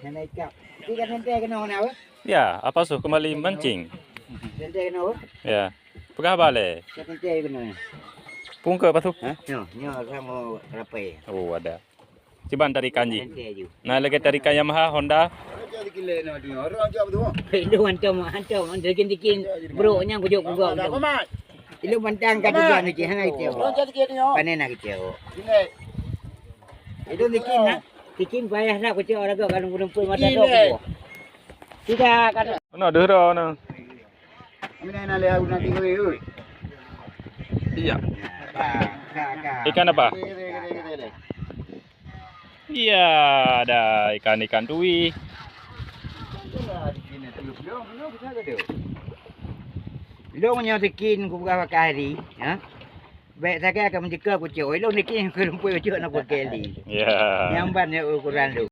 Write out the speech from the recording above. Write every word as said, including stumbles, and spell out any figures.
Hana ikap. Tiga tente kena mana apa? Ya, apa suh kembali mancing? Tente kena apa? Ya. Peugah haba lé. Tiga tente kena. Pungke apa suh? Hah? Nyo, nyo sama rapai. Oh, ada. Ciban tarikan ji. Tente ju. Nah, lagi tarikan Yamaha, Honda. Ilung hantom, hantom, tikin-tikin. Bro, nyang kujok kujok. Ilung bantang ka tiga ni, hana kicau. Panen nak kicau. Ilung tikin nak. Tikin payah nak kucok raga kalau menumpui mata dok. Tidak, kada. Mana deuh dah, nah. Ini nak lihat nak tinggal ni, oi. Iya. Ikan apa? Iya, ada ikan-ikan tui. Long nyoe tikin kupeugah pakai hari, ha? Bèk sagai ka meujeuka kucok. Ilong niki nyang keurumpui ucok na kukeuli. Ya. Nyang ban ya ukuran lu.